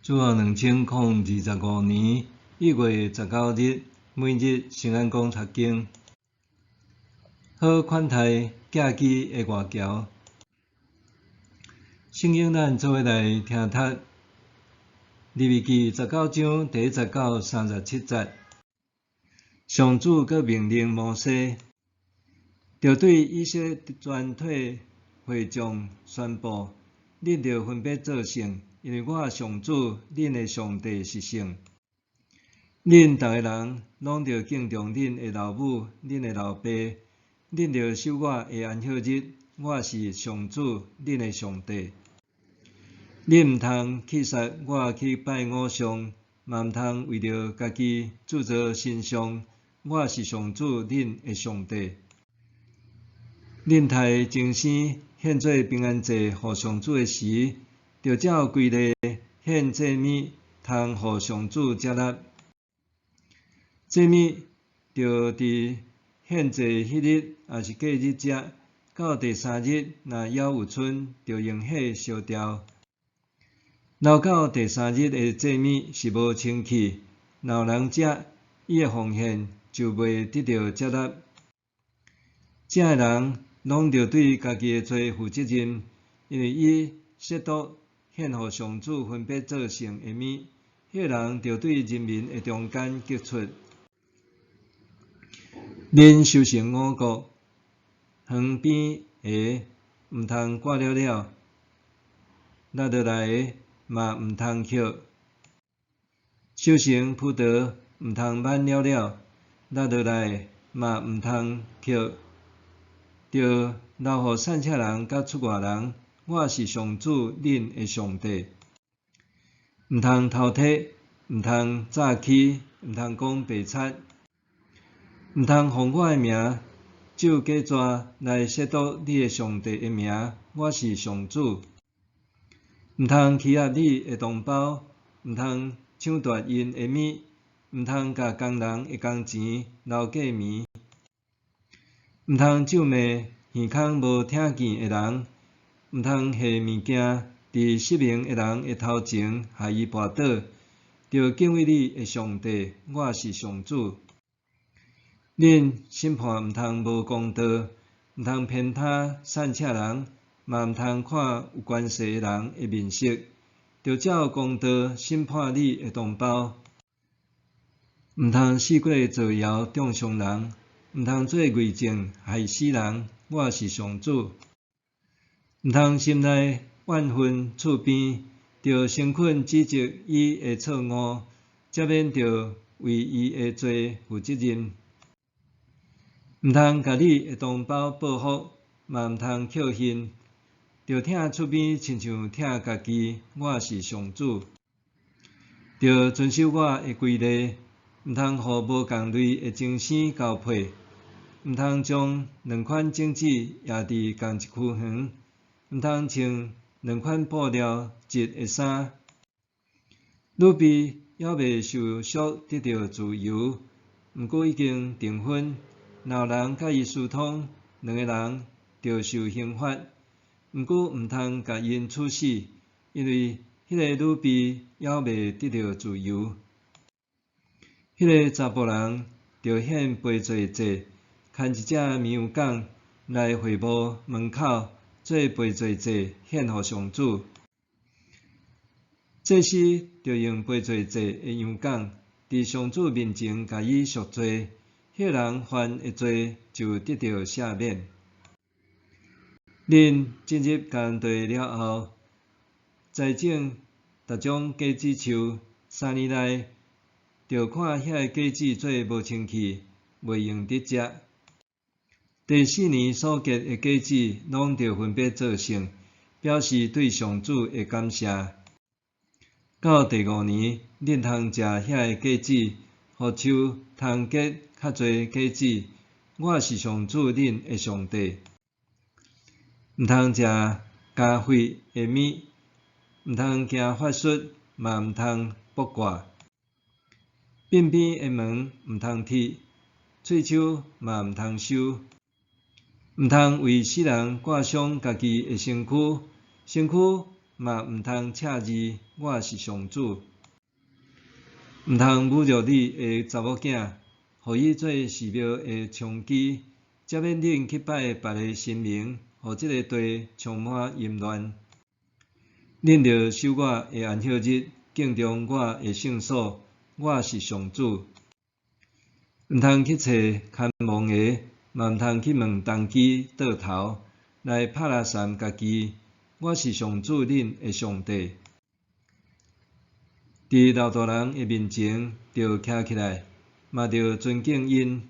主後2025年1月19日，每日聖安講讀經。好款待寄居的外僑。聖經咱做伙來聽讀利未記19章第1節到37節。上主閣命令摩西，著對以色列全體會眾宣布：恁著分別做聖，因為我上主恁的上帝是聖。恁逐个人攏著敬重恁的老母、恁的老爸，恁著守我的安息日，我是上主恁的上帝。恁毋通棄殺我去拜偶像，嘛毋通為著家己鑄造神像，我是上主恁的上帝。恁刣牲獻獻做平安祭予上主的時，著照規例獻祭物，通予上主接納。祭物著佇獻祭彼日，抑是隔日食，到第三日，若猶有賰，著用火燒掉。留到第三日的祭物是無清氣，若有人食，伊的奉獻就袂得著接納。食的人攏著對家己的罪負責任，因為伊褻瀆獻予上主分別做聖的物，彼个人著對人民的中間革出。恁收成五穀，園邊的毋通割了了，落落來的嘛毋通抾。收成葡萄毋通挽了了，落落來的嘛毋通抾。著留予散赤人佮出外人，我是上主恁的上帝。毋通偷提，毋通詐欺，毋通講白賊，毋通奉我的名咒假蛇來褻瀆你的上帝的名，我是上主。毋通欺壓你的同胞，毋通搶奪𪜶的物，毋通共工人的工錢留過暝。毋通咒罵耳孔無聽見的人，毋通下物件佇失明的人的頭前，害伊跋倒。著敬畏你的上帝，我是上主。恁審判毋通無公道，毋通偏袒散赤人，嘛毋通看有權勢的人的面色，著照公道審判你的同胞。毋通四過造謠中傷人，毋通做偽證害死人，我是上主。毋通心內怨恨厝邊，著誠懇指責伊的錯誤，才免著為伊的罪負責任。毋通共你的同胞報復，嘛毋通抾恨，著疼厝邊親像疼家己，我是上主。著遵守我的規例，毋通予無仝類的精生交配，毋通將兩款種子掖佇仝一區園，毋通穿兩款布料織的衫。女婢猶未受束得著自由，毋過已經訂婚，若有人佮伊私通，兩个人著受刑罰。毋過毋通共𪜶處死，因為彼个女婢猶未得著自由。彼个查埔人著獻賠罪祭，牽一隻綿羊犅來會幕門口做賠罪祭，獻予上主。祭司著用賠罪祭的羊犅，佇上主面前共伊贖罪，彼个人犯的罪就得著赦免。恁進入迦南地了後，栽種逐種果子樹，3年內，著看遐个果子做無清氣，袂用得食。第四年所結的果子，攏著分別做聖，表示對上主的感謝。到第五年，恁通食遐个果子，予樹通結較濟果子。我是上主恁的上帝。毋通食加血的物，毋通行法術，嘛毋通卜卦。鬢邊的毛毋通剃，喙鬚嘛毋通修。毋通為死人割傷家己的身軀，身軀嘛毋通赤字，我是上主。毋通侮辱你的查某囝，予伊做寺廟的充飢，才免恁去拜別个神明，予這个地充滿淫亂。恁著守我的安息日，敬重我的聖所，我是上主。毋通去揣牽亡的，嘛毋通去問童乩倒頭，來拍垃圾家己。我是上主恁的上帝。佇老大人的面前，著徛起來，嘛著尊敬𪜶，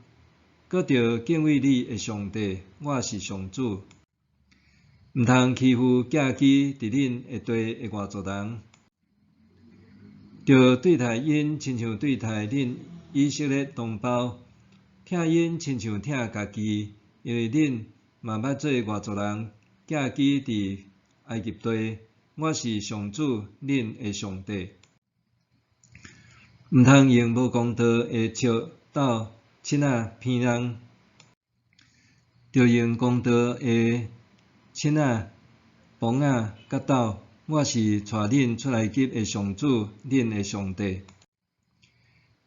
閣著敬畏你的上帝。我是上主。毋通欺負寄居佇恁的地的外族人，著對待𪜶親像對待恁以色列同胞，疼𪜶親像疼家己，因為恁嘛捌做外族人寄居佇埃及地。我是上主恁的上帝。毋通用無公道的尺斗尺仔騙人，著用公道的尺仔、磅仔佮斗。我是帶恁出埃及的上主，恁的上帝。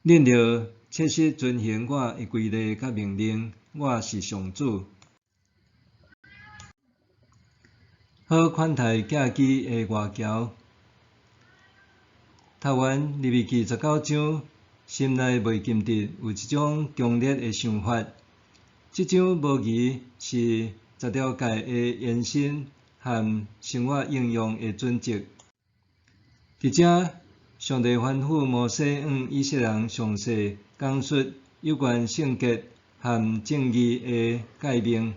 恁著切實遵行我的規例佮命令，我是上主。好款待寄居的外僑。讀完利未記19章，心內袂禁得有一種強烈的想法。這章無疑是十條誡的延伸和生活應用的準則。佇遮，上帝吩咐摩西向以色列人詳細講述有關聖潔和正義的誡命，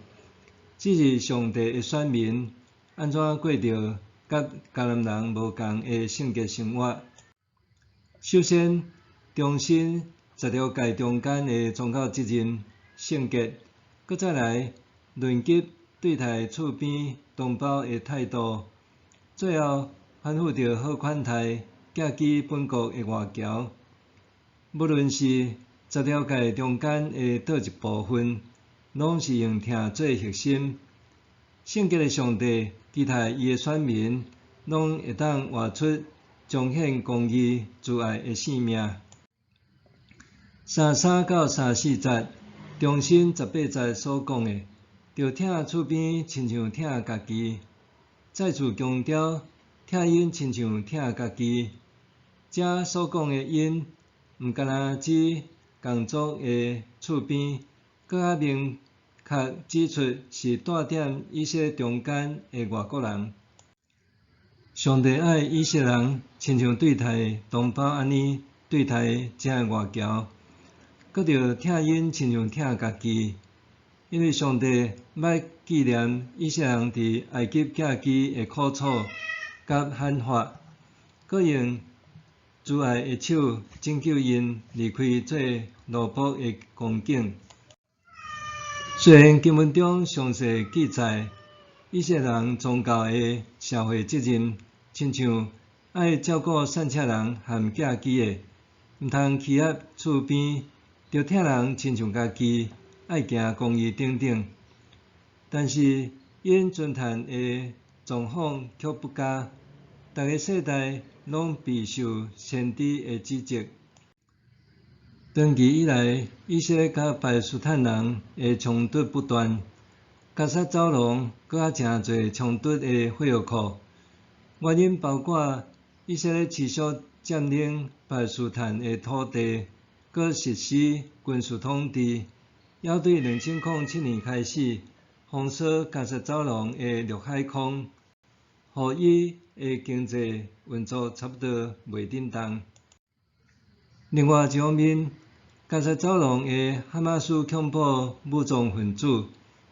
只是上帝的選民按怎過著佮迦南人無仝的聖潔生活。首先，重申十條誡中間的宗教責任、聖潔，閣再來論及對待厝邊同胞的態度，最後吩咐著好款待寄居本國的外僑。無論是十條誡中間的佗一部分，攏是用疼做核心。聖潔的上帝期待伊的選民，攏會當活出彰顯公義、慈愛的生命。33到34節，重申18節所講的，著疼厝邊親像疼家己。再次強調，疼𪜶親像疼家己。遮所講的𪜶，毋干焦指仝族的厝邊，閣較明確指出是住佇以色列中間的外國人。上帝愛以色列人親像對待同胞按呢對待遮的外僑，閣著疼𪜶親像疼家己，因為上帝捌紀念以色列人佇埃及寄居的苦楚佮喊話，閣用慈愛的手拯救𪜶離開做奴僕的光景。雖然經文中詳細記載以色列人宗教的社會責任，親像愛照顧散赤人和寄居的，毋通欺壓厝邊，著疼人親像家己，愛行公義等等。但是𪜶遵行的狀況卻不佳，逐个世代攏備受先知的指責。長期以來，以色列佮巴勒斯坦人的衝突不斷，加薩走廊閣較誠濟衝突的火藥庫。原因包括以色列持續佔領巴勒斯坦的土地，閣實施軍事統治，猶對2007年開始封鎖加薩走廊的陸海空，予伊的經濟運作差不多袂振動。另外一方面，加薩走廊的哈馬斯恐怖武裝分子，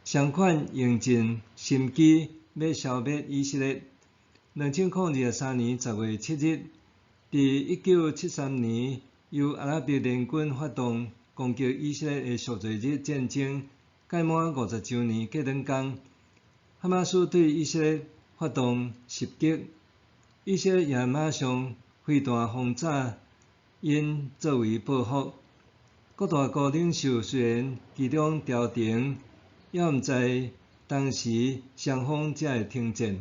相款用盡心機欲消滅以色列。2023年10月7日，佇1973年由阿拉伯聯軍發動攻擊以色列的贖罪日戰爭屆滿50週年過兩工，哈馬斯對以色列發動襲擊，以色列也馬上飛彈轟炸𪜶作為報復。各大國領袖雖然其中調停，猶毋知當時雙方才會停戰。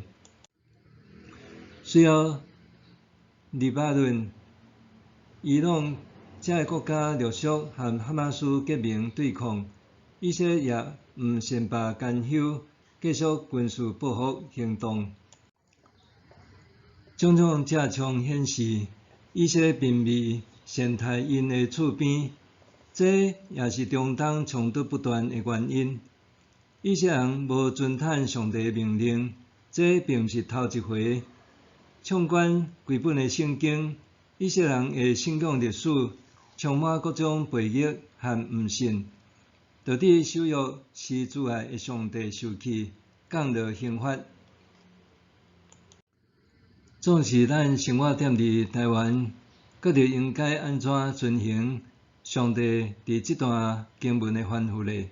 隨後，黎巴嫩、伊朗這个國家陸續和哈馬斯結盟對抗，以色列毋善罷甘休，繼續軍事報復行動。種種跡象顯示，以色列並未善待𪜶的厝邊，這也是中東衝突不斷的原因。以色列人無遵趁上帝命令，這並毋是頭一回。縱觀規本的聖經，以色列人的信仰歷史充滿各種背逆和毋信，導致守約施慈愛的上帝受氣，降落刑罰。縱使咱生活踮佇台灣，閣著應該按怎遵行上帝佇這段經文的吩咐呢？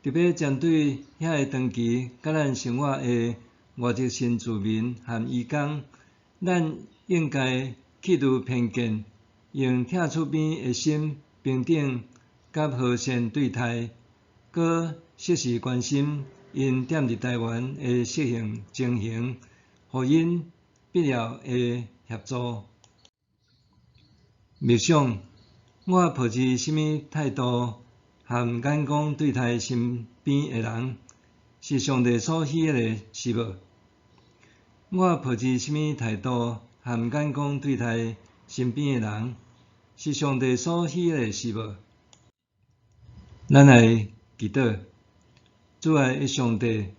特別針對遐个長期佮咱生活的外籍新住民和移工，咱應該去除偏見，用疼厝邊的心平等佮和善對待，閣適時關心𪜶踮佇台灣的適應情形，予𪜶必要的協助。默想，我抱持啥物態度和眼光對待身邊的人，是上帝所喜悅的是無？我抱持啥物態度和眼光對待身邊的人，是上帝所喜悅的是無？咱來祈禱，慈愛的上帝，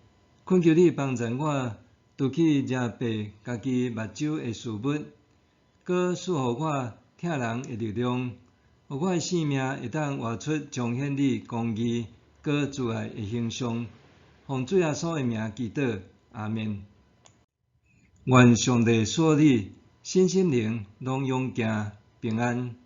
懇求你幫助我除去遮蔽家己目睭的事物，閣賜予我疼人的力量，予我的生命會當活出彰顯你公義閣慈愛的形象。奉主耶穌的名祈禱，阿們。願上帝賜予你身心靈攏勇健平安。